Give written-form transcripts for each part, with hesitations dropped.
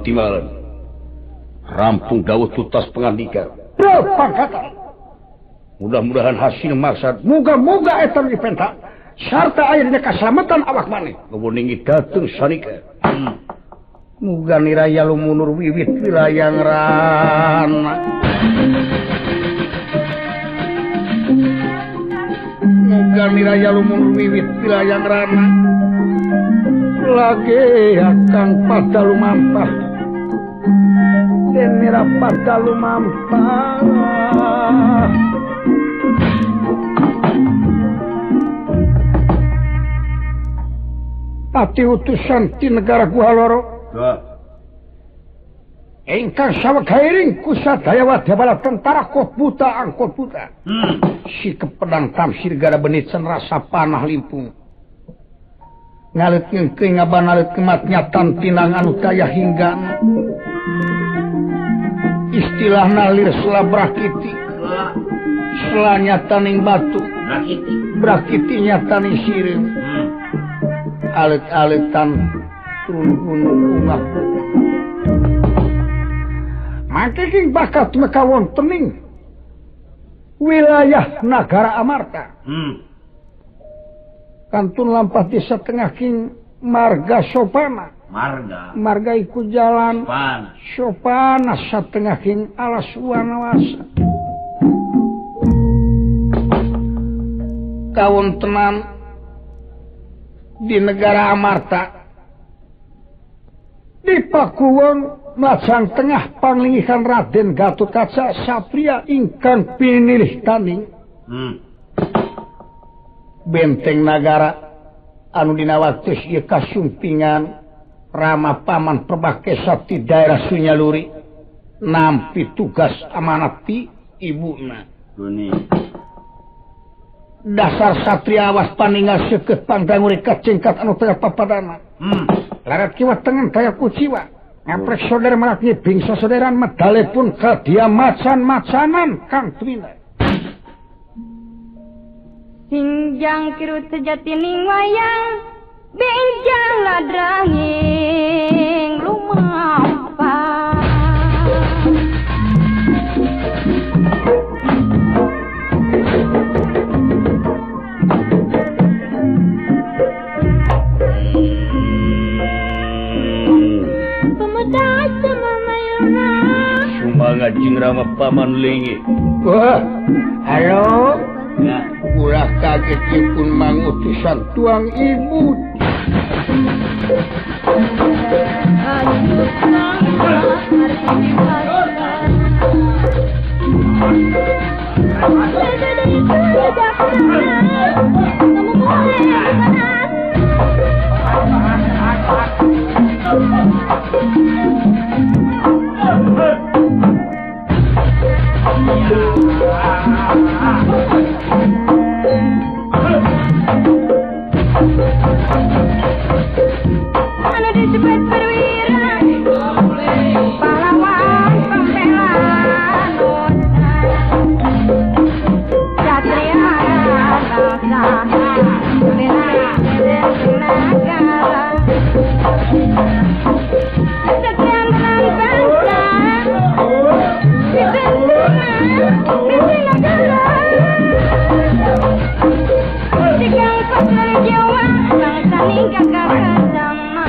Ulah rampung dawuh tutas pangandika. Pangkatan. Mudah-mudahan hasil maksad muga-muga eta dipenta sarta aya dina kaslametan awak maneh. Nuwun dateng sanika. Muga niraya lumunur wiwit wilayang rana. Muga niraya lumunur wiwit wilayang rana. Lagi akang pada lumampah. Den nira pada lumampah. Pati utusan ti negara Guhaloro. Ingkang sawegairing kusadaya wadyabala tentara Kotbuta angkot buta. Si kepedang tamsir gara benit rasa panah limpung. Ngalit ngengkeung ngabanalit kemat nyatan tinang anu kaya hingga. Istilah nalir selabrakiti. Selanyataning batu. Brakiti nyataning sireum. Alit-alitan turun gunung ungah. Mangke king bakal tumeka wontening wilayah nagara Amarta. Kantun lampah di setengah king marga Sopana. Marga iku jalan Sopana setengah king alas wanawasa. Kawontenan di negara Amarta di Pakuwon Majang Tengah panglingihan Raden Gatotkaca satria ingkang pinilih taning. Benteng nagara anu dina waktu ieu kasumpingan Rama Paman Perbakesa ti daerah Sunyaluri nampi tugas amanat ti ibuna. Dasar satria awas paningal seukeut pangdangure kacingkat anu tengah papadana. Larat kiwa tengen daya kuciwa. Ngaprek saudara malah bingsa saudaran medale pun kadia macan-macanan kang tuwina. Singjang kirut sejati ning wayang benjang ladranging lumampah. Sumangat jeung Rama Paman Lingi. Wah, halo. Ulah kaget pun mangutusan tuang ibu. Anu disebut perwira, pahlawan pembela nusa, satria bangsa, bela negara. Sekian bangsa, bela negara. Tigang pasar Jawa, bangsa ninggal kasama.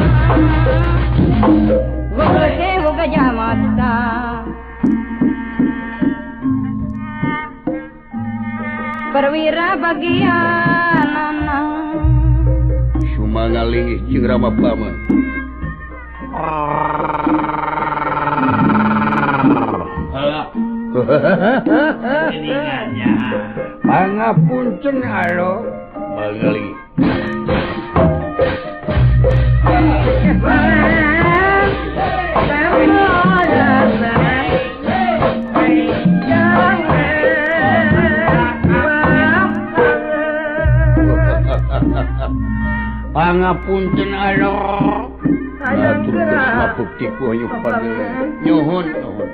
Dewa Gajah Mada. Perwira bagian anak. Sumanga linggih jeung Rama Paman. Pangapunten alo. Mangali. Pangapunten alo. Atur geus mabukti ku hayu panjenengan. Nyuhun, nuhun.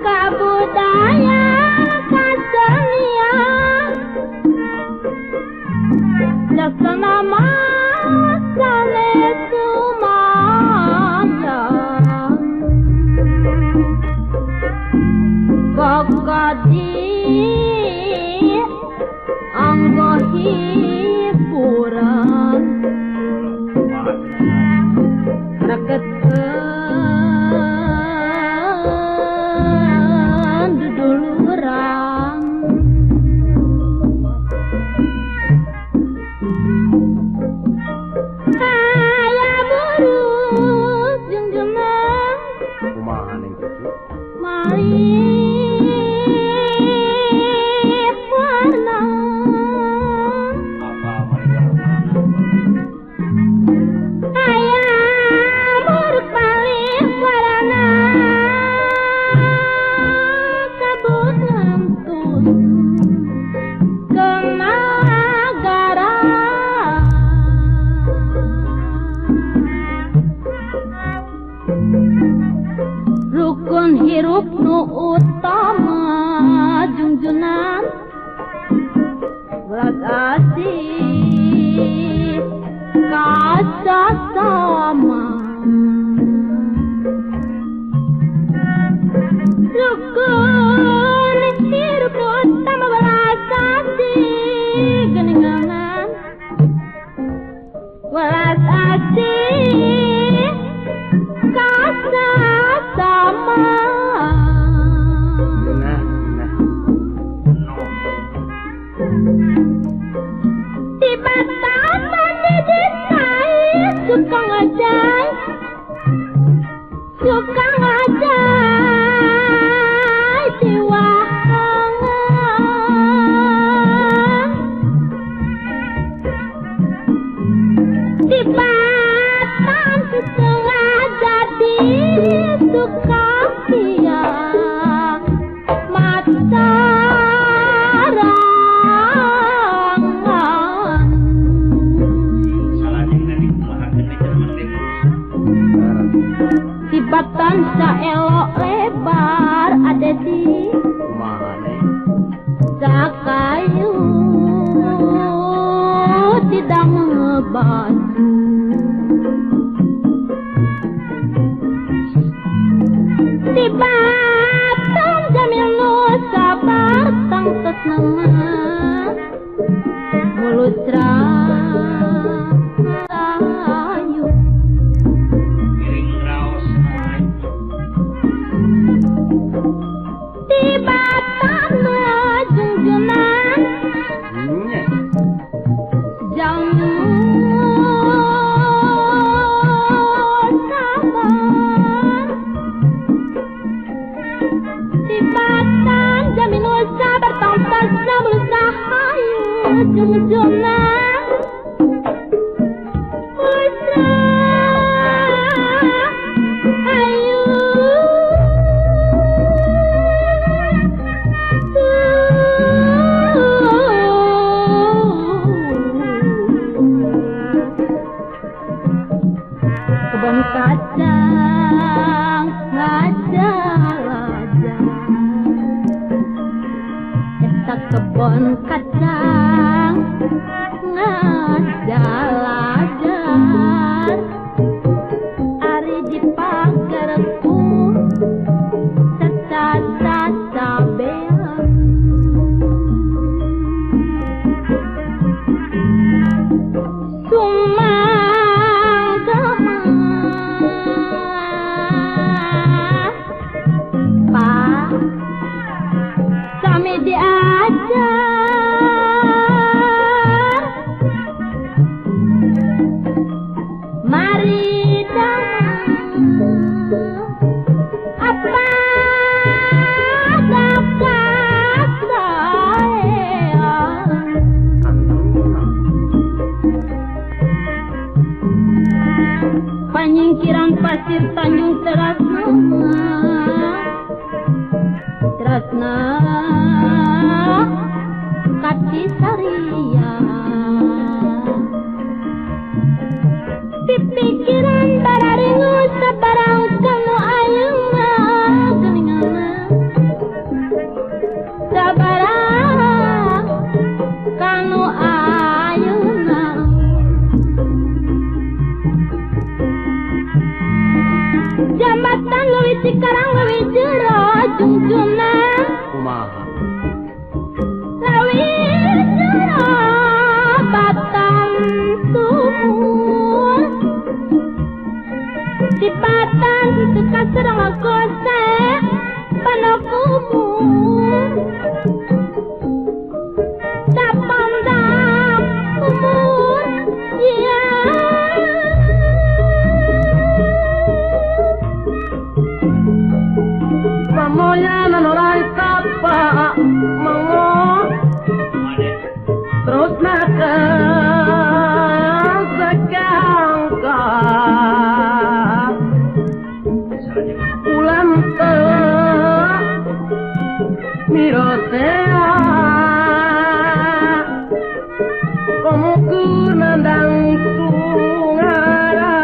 Kabur jadi anggo hiburan reketkeun duduluran kaya buruk jeung jeneng kumaha ning kitu malih warna apa malih warna kaya buruk malih warna kabut ngantun ke nagara rukun hirup nu utama jungjunan welas asih kasasama rukun hirup nu utama welas asih geninganan welas asih kasasama. Nah, nah. Tiba-tiba diditai suka ngajai, suka ngajai tiwahangan. Tibatan setengah jadi suka piang macarangan. Salajengna dikumahakeun deui cenah Mang Dedi. Tibatan saelok lebar ada di Kumaha ning sakayu tidak ngebaju. Tibatan jamil nu sabar tangtos nama mulut rahayu. Piring raos Tibatan jungjunan nya jangan sabar. Tibatan jamin nu sabar tangtos mulut rahayu jungjunan mulut rahayu. Kebon kacang ngajalaja eta kebon kacang ngajalajar ari di pagerku cacacabean sumangga mah pa sami diajar mari damang apa kasaean panyingkiran pasir Tanjung Terasna Terasna Kacisaria pipikiran bararingu sabarang kanu ayeuna geuninganna sabarang kanu ayeuna jambatan Lawis jero batang sumur Dipatan tukasrang gosek panokumur Tapandang umur ya Pamoyan ora tapa mengo terus nakal sekangka ulan te mirotea komo nandang tungara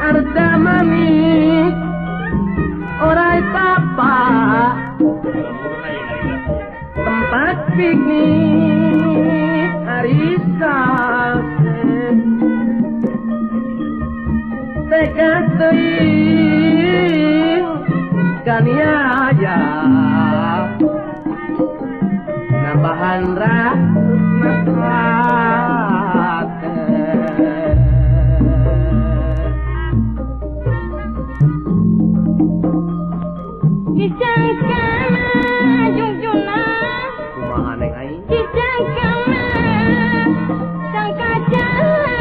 arda manis ora tapa tempat piknik hari Sabtu tekad teuing kaniaya nambahan rahmat. Dijangkana jungjuna Kumaha neng aing? Dijangkana sangka jalana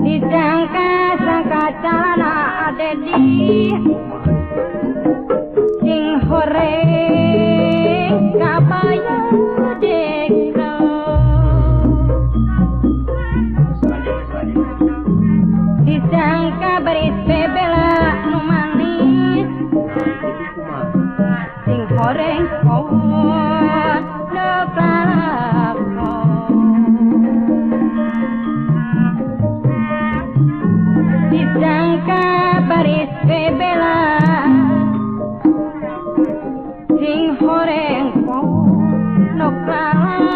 Dijangka sangka jalana ade di sing horeng kabaya dekro Disangka baris bebela nu manis sing horeng kowe nu kalakon Disangka baris bebela sing horeng kowe nu kalakon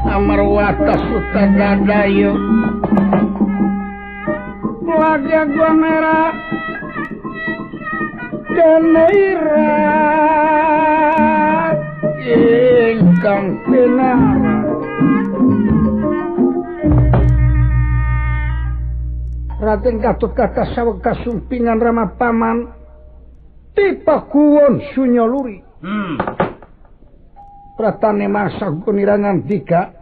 Amarwata Sutagadayo Laga gua merah Deneira ingkang pinara Raden Gatot Kaca saweg kasumpingan Rama Paman Tipakuwon Sunyaluri. Pratane masa gunirangan dika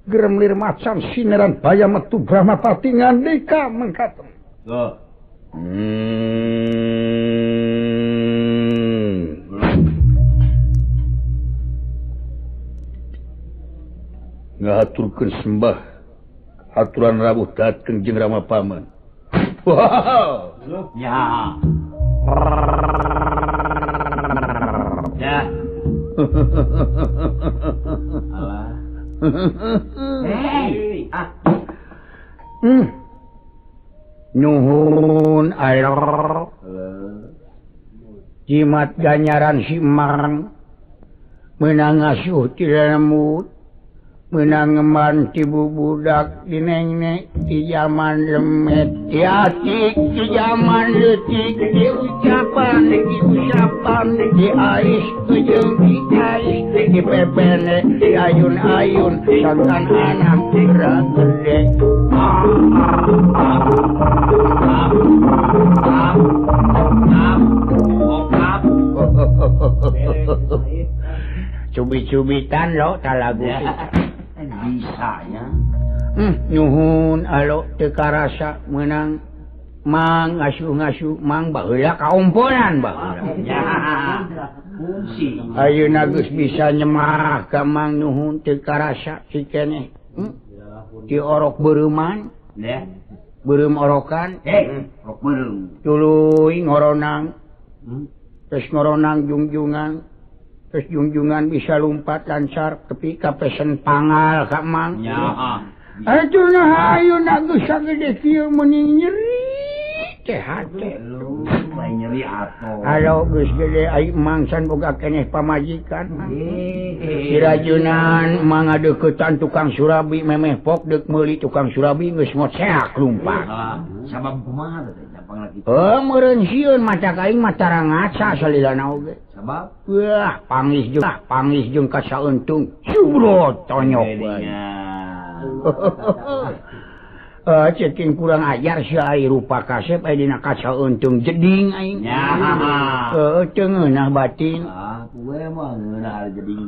geremlir macan sineran baya metu Brahmapati ngandika mengkaten. Ngahaturkeun sembah aturan rawuh dateng jeung Rama Paman. Wow. Ya. Ya. Alah. Hei, ah. Nuhun alor. Jimat ganyaran si Mang meunang ngasuh ti lemut, meunang ngeman ti bubudak di nengnek di zaman lemet, di atik di zaman leutik, di ucapan di usapan, di ais jeung di ais, di pepene di ayun-ayun sangkan anak gerak gede. Cubit-cubitan lo talagu bisa nya. Nuhun alo teu karasa meunang mang ngasuh-ngasuh mang baheula kaomponan baheula. Ya. Fungsi. Ayeuna geus bisa nyemah ka mang nuhun teu karasa si keneh. Di orok beureuman. Ya. Beureum orokan. Orok beureum. Tuluy ngoronang Terus ngoronang jungjungan. Terus jungjungan bisa lompat lancar tepi ka pesen pangal ka Mang. Nya. Atuh nah ayeuna geus sagede kieu meuning nyeri teh hate. Lu nyeri atuh. Halo geus gede ai Mang can boga keneh pamajikan. Dirajunan Mang ngadeuketan tukang surabi memeh pok deuk meuli tukang surabi geus ngoceak lumpat. Sabab kumaha teh capang lagi. Heuh meureun sieun mata kaing mah tara ngaca salilana oge. Sabab wah pangis jeung ka saeuntung subrot tonyok bae. Ceking kurang ajar si ai rupa kasep ai dina kaca untung jeding aing. Heeh teu ngeunah batin. Ah, kue mah ngeunah jeding.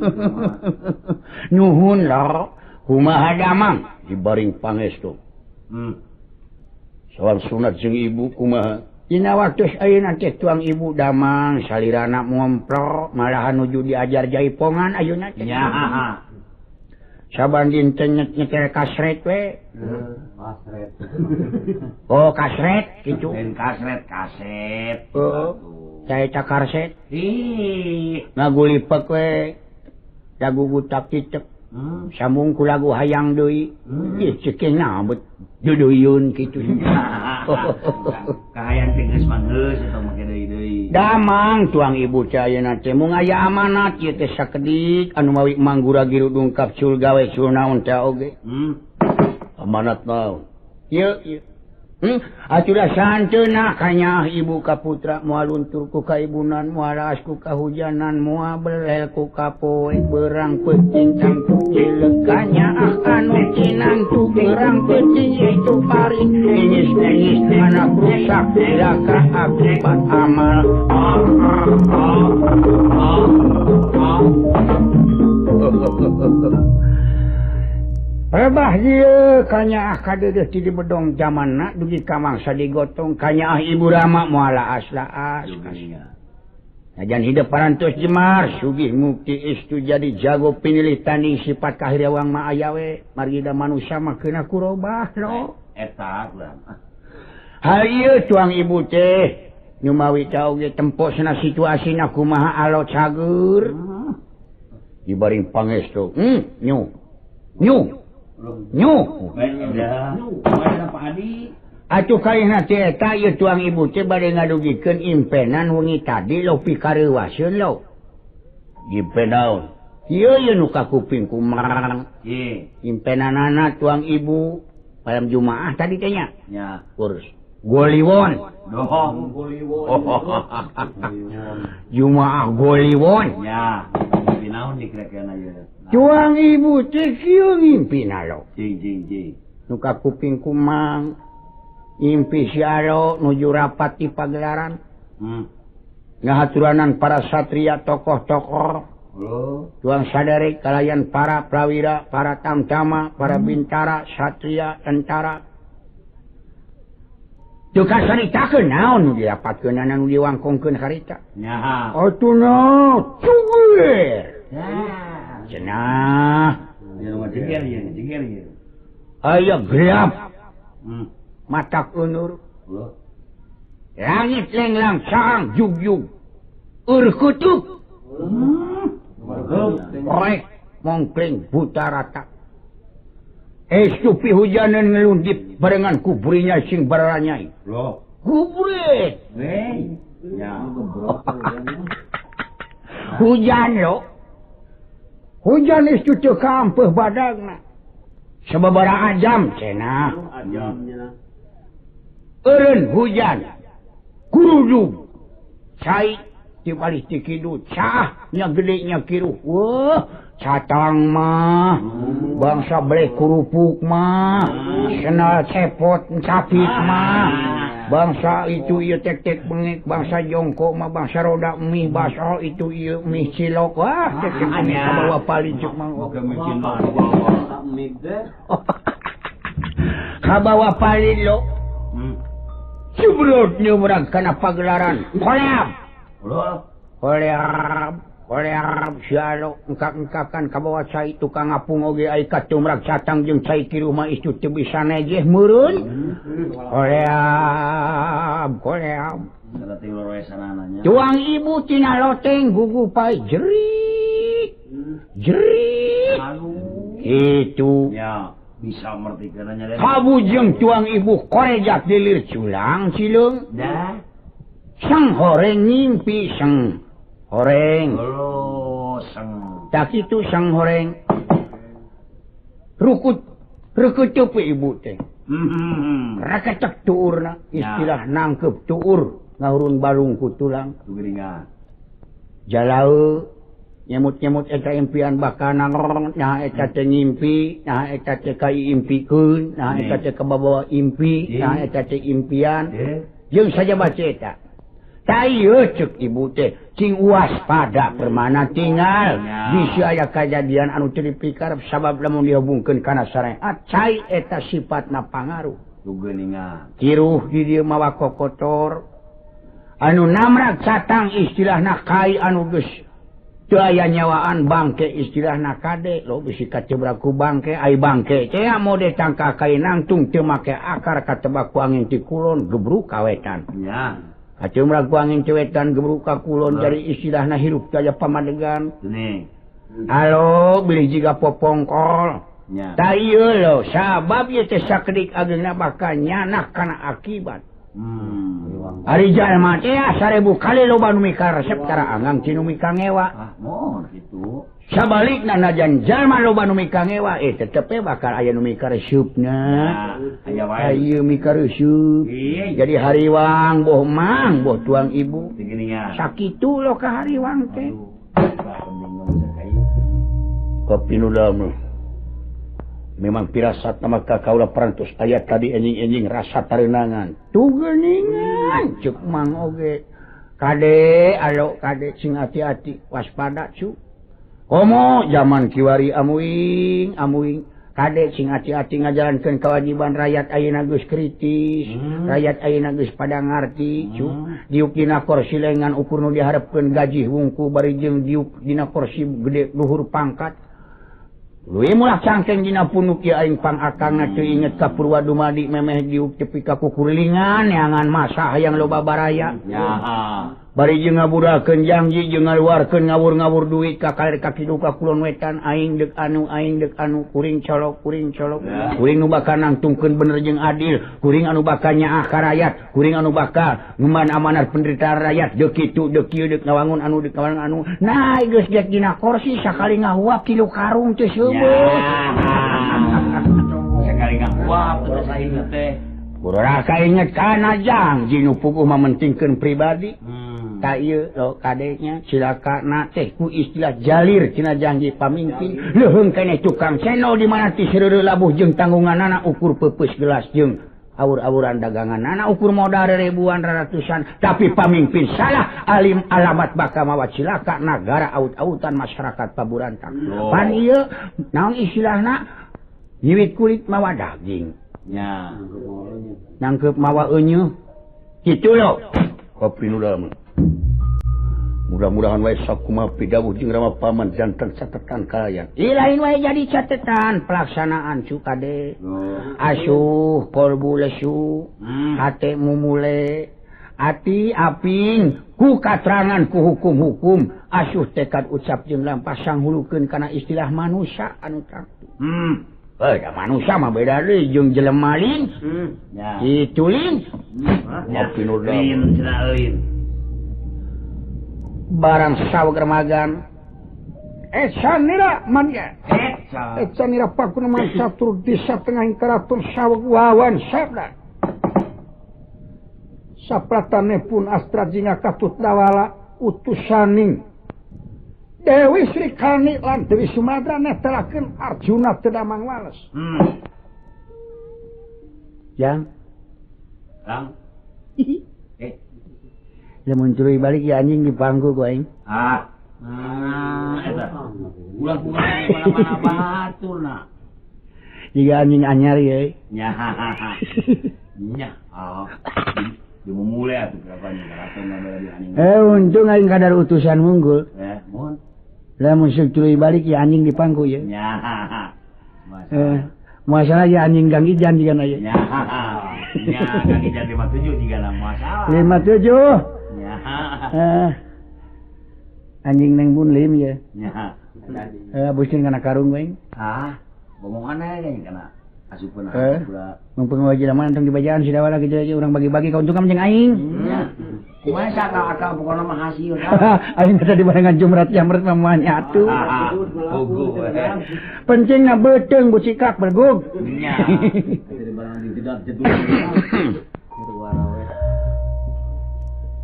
Nuhun lho, kumaha damang dibaring pangestu. Salam sunat jeung ibu kumaha? Dina waktu ayeuna teh tuang ibu damang salirana ngompro malahan nuju diajar jaipongan ayeuna teh. Nya. Saban dinten nyekel kasret we. Kasret. Oh, kasret kitu. Lain kasret, kaset. Heeh. Caeta karset. Ih, ngagulipek we. Lagu gutak cicek. Sambung ku lagu hayang deui. Ih, ceking naon bet deudeuyeun kitu. Kahayang teh geus mah geus eta make deui-deui. Damang tuang ibu teh ayeuna teh mung aya amanat ieu teh sakedik anu mawi manggura-giru dungkap cul gawe cul naon teh oge. Amanat naon? Ieu ieu. Atuh santeuna kanyaah ibu ka putra moal luntur ku kaibunan moal raas ku kahujanan moal belel ku kapoe berang peuting tangtu cileuk kanyaah anu cinantu berang peuting itu paring ningis-ningis anak rusak cilaka akibat amal. Rebah ieu kanyaah kadeudeuh ti dibedong jamanna dugi ka mangsa digotong kanyaah ibu rama moal laas-laas. Najan hidup parantos jemar sugih mukti istu jadi jago pinilih tanding sifat kahirewang mah aya we margi da manusia mah keuna kurobah lo. Eta lah. Hal ieu tuang ibu teh nyumawi teh oge tempo sana situasina kumaha alo cager. Dibaring pangestu. Nyu. Nyu. Nyu. Atuh kaina teh eta ieu tuang ibu teh bade ngadugikeun impenan wengi tadi lo pikareuwaseun lo. Impen naon? Ieu ieu nu ka kuping kumarang. Impenanana tuang ibu malam Jumaah tadi teh nya. Nya. Kurs. Goliwon. Dohong goliwon. Jumaah goliwon. Nya. Mimpi naon dikira-kira ieu? Tuang ibu teh kieu ngimpina lo. Jing jing jing. Nu ka kuping kumang. Impi si Alo nuju rapat di pagelaran. Ngahaturanan para satria tokoh-tokoh. Tuang saderek kalayan para prawira, para tamtama, para bintara, satria, tentara. Teu kasaritakeun naon nu dirapatkeunana nu diwangkongkeun harita. Nya. Atuh na cuger. Cenah. Jeger ieu, jeger ieu. Aya gelap. Matak unur. Langit lenglang sarang jugjug. Urkutuk. Rek mongkling buta rata. Estupi hujanan ngelundip barengan kubrinya sing baranyai. Loh. Kubrit. Ya. Hujan lo. Hujan istu teu kampeuh badagna. Sababaraha jam cenah. Eureun hujan. Kurudug. Cai ti palih ti kidul caah nya gede nya kiruh. Wah, catang mah bangsa beleh kerupuk mah senal cepot capit mah bangsa itu ieu tek-tek bengek bangsa jongkok mah bangsa roda mie baso itu ieu mie cilok. Wah, tek-tek bengek kabawa palih cuk mah. Kabawa palih lo. Cubrut nyumrag kana pagelaran. Kolab. Kolab. Kolab sialo engkak-engkakan kabawa cai tukang ngapung oge ai katumrag catang jeung cai kiruh mah istu teu bisa nejeh meureun. Kolab, kolab. Tuang ibu tina loteng gugu pai jerit. Jerit. Itu. Ya, bisa mertikeun nya. Kabujeng tuang ibu korejak dilir culang cileung. Dah. Sang horeng ngimpi sang horeng. Oh, sang. Tak itu sang horeng. Rukut rukut ibu teh. Raketek tuurna istilah nangkep tuur ngahurun balung ku tulang. Jalau nyemut-nyemut eta impian bakal nangor nah eta teh ngimpi, nah eta teh kaiimpikeun, nah eta teh kabawa impi, nah eta teh impian. Jeung saja baca eta. Tah ieu ceuk ibu teh cing waspada permana tinggal bisi aya kajadian anu teu dipikarep sabab lamun dihubungkeun kana syariat cai eta sifatna pangaruh. Geuningan. Kiruh di dieu mawa kokotor anu namrak catang istilahna kai anu geus teu aya nyawaan bangke istilahna kade lo bisi kacebrak ku bangke ai bangke teh mode tangka kai nangtung teu make akar katebak ku angin ti kulon gebruk ka wetan. Nya. Kacebrak ku angin ti wetan gebruk ka kulon dari istilahna hirup teu aya pamadegan. Halo bilih jiga popongkol. Tah ieu lo sabab ieu teh sakedik ageungna bakal nyanah kana akibat. Ari jalma teh 1000 kali loba nu mikaresep cara anggang ti nu mikangewa. Ah, mohon kitu. Sabalikna najan jalma loba nu mikangewa tetep we bakal aya nu mikareseupna. Aya wae. Aya mikareseup. Jadi hariwang boh mang boh tuang ibu. Sakitu lo ka hariwang teh. Kopi nu damel. Memang pirasat nama kaula perantos ayat tadi enjing-enjing rasa tarenangan. Tugeningan cek mang oge. Kade alo kade sing hati-hati waspada cu. Komo zaman kiwari amuing amuing kade sing hati-hati ngajalankeun kewajiban rakyat ayeuna geus kritis, rakyat ayeuna geus pada ngarti cu. Diuk dina kursi lengan ukur nu diharepkeun gaji wungku bari jeung diuk dina kursi gede luhur pangkat. Luwi mulah cangkeng dina punuk ya aing pangakangna teu inget ka Purwa Dumadi memeh diuk tepi ka kukuringan neangan masa hayang loba baraya. Bari jeung ngaburakeun janji jeung ngaluarkeun ngawur-ngawur duit ka kaler ka kidul ka kulon wetan aing deuk anu kuring colok kuring nu bakal nangtungkeun bener jeung adil kuring anu bakal nyaah ka rakyat kuring anu bakal ngeman amanat penderitaan rakyat deuk kitu deuk kieu deuk ngawangun anu deuk ngawangun anu nah geus geus dina kursi sakali ngahuap tilu karung teu seubeut sakali ngahuap terus aing teh urang kainget kana janji nu puguh mementingkeun pribadi. Ta ieu lo kadenya cilakana teh ku istilah jalir tina janji pamimpin leuheung keneh tukang cendol di mana ti seureureuh labuh jeung tanggunganana ukur peupeus gelas jeung awur-awuran daganganana ukur modal ribuan ratusan tapi pamimpin salah alim alamat bakal mawa cilaka nagara aut-autan masyarakat paburantang. Pan ieu naon istilahna nyiwit kulit mawa daging nya nangkep mawa euneuh kitu lo kopi nu dalam. Mudah-mudahan wae sakumaha pidawuh jeung rama paman janten catetan kalayan. Ih lain wae jadi catetan pelaksanaan cu kade. Asuh kolbu lesu, hate mumule, ati aping ku katrangan ku hukum-hukum, asuh tekad ucap jeung lampah sanghulukeun kana istilah manusia anu tangtu. Da manusia mah beda deui jeung jelema lin. Kitu lin. Lin cenah lin. Barang saweg remagan eca nira mania eca nira pakunaman catur desa tengah keraton saweg wawan sabda sapratane pun astra jinga katut dawala utusaning Dewi Sri Kani lan Dewi Sumadra netelakeun Arjuna teu damang wales. Jang Kang lamun curi balik ya anjing di pangku ku aing. Ah. Eta. Ulah kumaha mana-mana baturna. Jiga anjing anyar ye. Nya. Nya. Oh. Dimumule atuh berapanya karaton di anjing. Untung aing kadar utusan unggul. Mohon. Lamun curi balik ya anjing di pangku ye. Nya. Masalah ya anjing Gang Ijan jiga aya. Nya. Nya Kang Ijan 57 jiga na masalah. 57. Nya. Anjing neng bunlim ya. Nya. Busin kana karung we. Ah, bomongan aya kana asupeun asup. Mumpung wae jelema entong dibajaan si dawa kitu aja urang bagi-bagi kauntungan jeung aing. Nya. Kumaha sakal-akal pokona mah hasil. Aing tadi barengan jumrat jamret mah moal nyatu. Puguh. Pencingna beuteung bucikak bergug. Nya.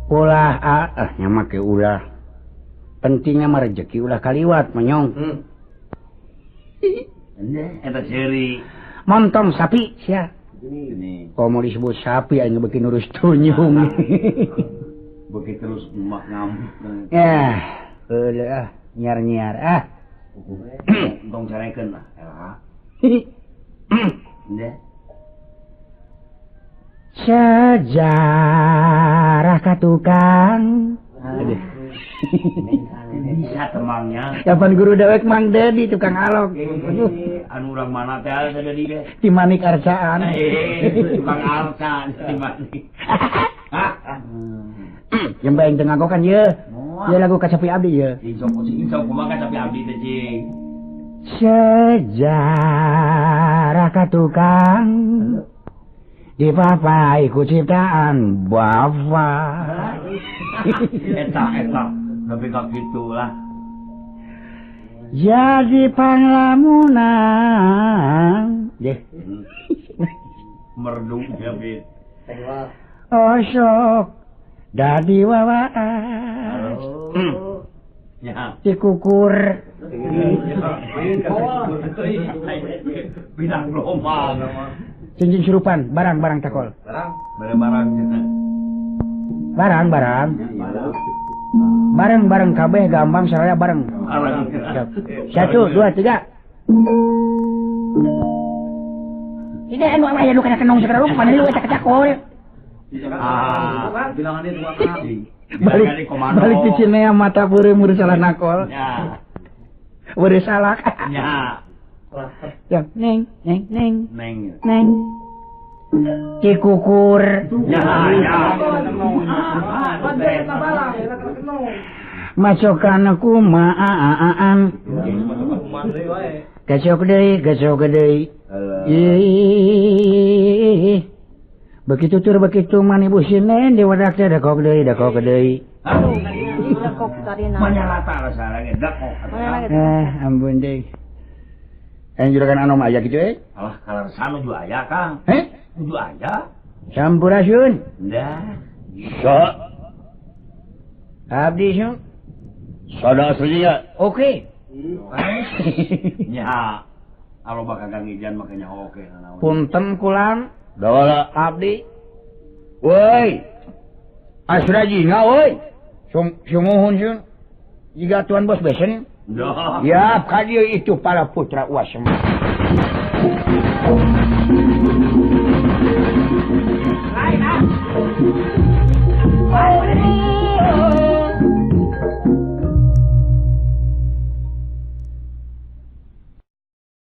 Ulah ah nya make ulah. Pentingna mah rejeki ulah kaliwat monyong. Eta seuri. Montong sapi sia. Komo disebut sapi aing beuki nurus tunyung. Beuki terus mak ngamuk. Ya, heueuh ah, nyiar-nyiar ah. Tong carekeun lah, elah. Ndeh. Sejarah ka tukang. Bisa temangnya. Kapan guru dewek Mang Dedi tukang alok. Anu urang mana teh asa Dedi teh? Ti Manik Arsaan. Tukang Arsaan ti Manik. Jeung bae teu ngagokan ye. Ye lagu kacapi abdi ye. Insok kumaha kacapi abdi teh cing. Sejarah ka tukang dipapai ku ciptaan Bapa. Eta eta tapi kok gitulah. Jadi panglamunan deh. Merdu ya bit. Osok dadi wawaas. Ya. Cikukur. Bidang global. Cincin surupan, barang-barang takol. Barang, barang-barang. Bareng-bareng kabeh gampang saraya bareng. 1 2 3. Ini anu aya nu kana kenong sagala rupa mana lu eta kacakol. Ah, bilangan dia tukang. Balik balik di Cinea mata peureum meureun salah nakol. Ya. Meureun salah. Ya. Ya, neng neng neng neng. Neng. Cikukur. Ya, ya. Macokan kumaan. Gacok deui, gacok deui. Ih. Begitu tur begitu mani businen diwadak teh dakok deui, dakok deui. Dakok tarina. Manyalata rasana ge dakok. Ampun deui. Juragan anu mah aya kitu eh? Alah kaleresan nuju aya Kang. Heh? Nuju aya. Sampurasun. Dah. Sa. Abdi sun. Sada aslinya. Oke. Nya. Alo bakal Kang Ijan makanya oke nanaon. Punten kulang. Dawala abdi. Woi. Asraji nga woi. Sumuhun sun. Jiga tuan bos besen. Ya, kali itu para putra Uasem. Lain ah.